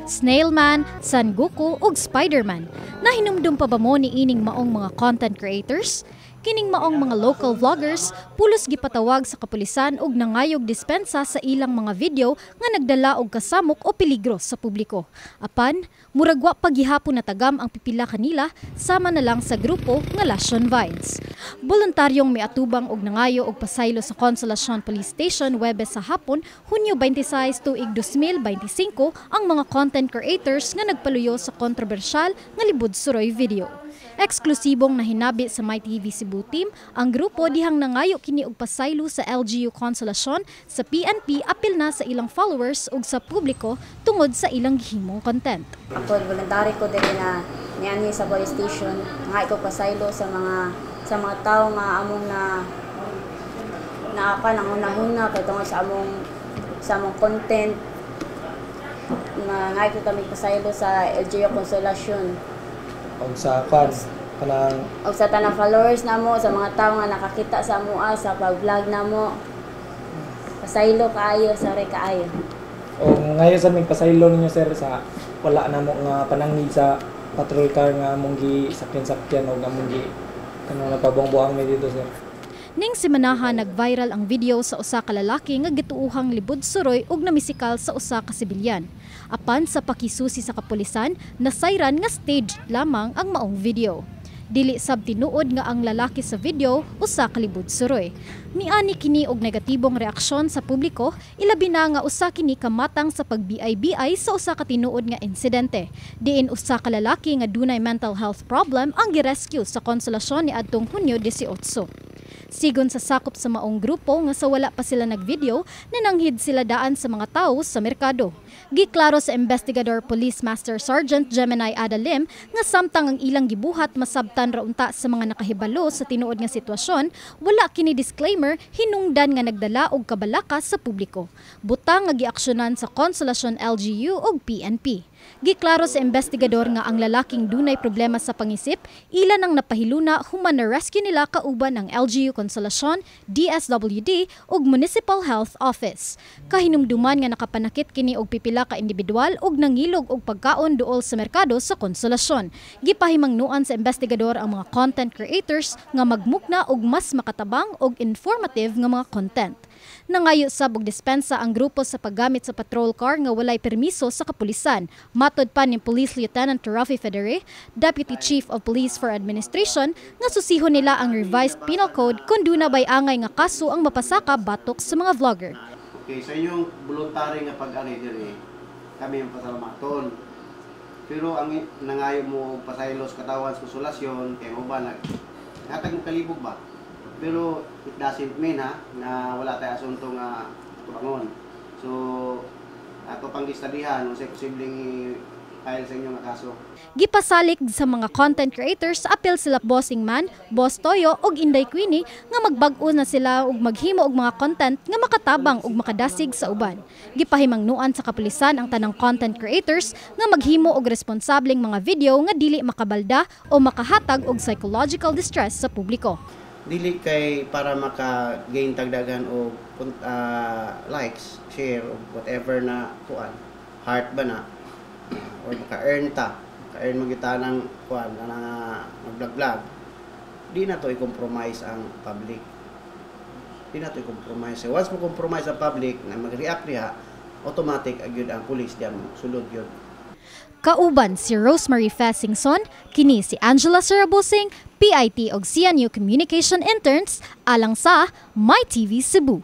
Snailman, San Goku ug Spider-Man. Nahinumdum pa ba mo ni ining maong mga content creators? Kining maong mga local vloggers pulos gipatawag sa kapulisan og nangayog dispensa sa ilang mga video nga nagdala og kasamok o peligro sa publiko. Apan, murag wa pa gihapon natagam ang pipila kanila, sama na lang sa grupo nga Lashon Vines. Voluntaryong miatubang og nangayo og pasaylo sa Consolacion Police Station Webes sa hapon, Hunyo 26 tuig 2025, ang mga content creators nga nagpaluyo sa kontrobersyal nga Libud Suroy video. Eksklusibong nahinabi sa MyTV Cebu team ang grupo dihang nangayo kini og pasaylo sa LGU Consolacion, sa PNP, apil na sa ilang followers ug sa publiko tungod sa ilang gihimong content. Ako, voluntary ko diri na niani sa police station nga ko pasaylo sa mga tao nga among na naaka nang hunahuna kay tungod sa among content na nga ko kami pasaylo sa LGU Consolacion. Og sa kwan kanang og sa tanang followers namo, sa mga tao nga nakakita sa amoa sa pag-vlog namo, pasaylo kaayo, sorry kaayo. Og ngayon sa ming pasaylo ninyo, sir, sa wala na mo nga panangid sa patrol car nga among gi sakyan-sakyan og among gi kanang napabuang-buang mi dito, sir. Ning semanaha, nag-viral ang video sa usa ka lalaki nga gituohang libud suroy ug namisikal sa usa ka sibilyan. Apan sa pakisusi sa kapulisan, nasayran nga staged lamang ang maong video. Dili sab tinuod nga ang lalaki sa video usa ka libud suroy. Niani kini og negatibong reaksyon sa publiko, ilabi na nga usa kini ka matang sa pagbiay-biay sa usa ka tinuod nga insidente, diin usa ka lalaki nga dunay mental health problem ang girescue sa Konsolasyon niadtong Hunyo 18. Sigon sa sakop sa maong grupo nga sa wala pa sila nagvideo, nananghid sila daan sa mga tao sa merkado. Giklaro sa investigador Police Master Sergeant Gemini Adalim nga samtang ang ilang gibuhat masabtan ra unta sa mga nakahibalo sa tinuod nga sitwasyon, wala kini, disclaimer, hinungdan nga nagdala og kabalaka sa publiko. Butang nga giaksyonan sa Consolacion LGU ug PNP. Giklaro sa investigador nga ang lalaking dunay problema sa pangisip, ila nang napahiluna human na rescue nila kauban ang LGU Consolacion, DSWD ug Municipal Health Office. Kahinumduman nga nakapanakit kini og pipila ka individual ug nangilog og pagkaon duol sa merkado sa Consolacion. Gipahimangnuan sa investigador ang mga content creators nga magmukna og mas makatabang og informative nga mga content. Nangayo sab og dispensa ang grupo sa paggamit sa patrol car nga walay permiso sa kapulisan. Matod pa ni Police Lieutenant Rafi Federe, Deputy Chief of Police for Administration, nga susihon nila ang revised penal code kung duna bay angay nga kaso ang mapasaka batok sa mga vlogger. Okay, sa inyong voluntary nga pag-ari diri, kami ang pasalamaton. Pero ang nangayo mo og pasaylo sa katawan sa Konsolasyon, kay mo ba nag hatag mo kalibog ba? Pero it doesn't mean ha na wala tayo asunto nga tubangon. So ato pang gistudihan unsay posibleng i-file sa inyo nga kaso. Gipasalig sa mga content creators, apil sila Bossing Man, Boss Toyo ug Inday Queenie, nga magbag-o na sila ug maghimo og mga content nga makatabang ug makadasig sa uban. Gipahimangnuan sa kapulisan ang tanang content creators nga maghimo og responsableng mga video nga dili makabalda o makahatag og psychological distress sa publiko. Dili kay para maka-gain tagdagan og likes, share o whatever na kuan, heart ba na or maka-earn ta, maka-earn mo kita ng kuan na mag-vlog-vlog. Di na to i-compromise ang public. Di na to i-compromise. So, once mo compromise ang public na mag-react diha, automatic agyud ang pulis diyan mo sulod yun. Kauban si Rosemary Fassingson, kini si Angela Sarabosing, PIT og CNU Communication Interns, alang sa My TV Cebu.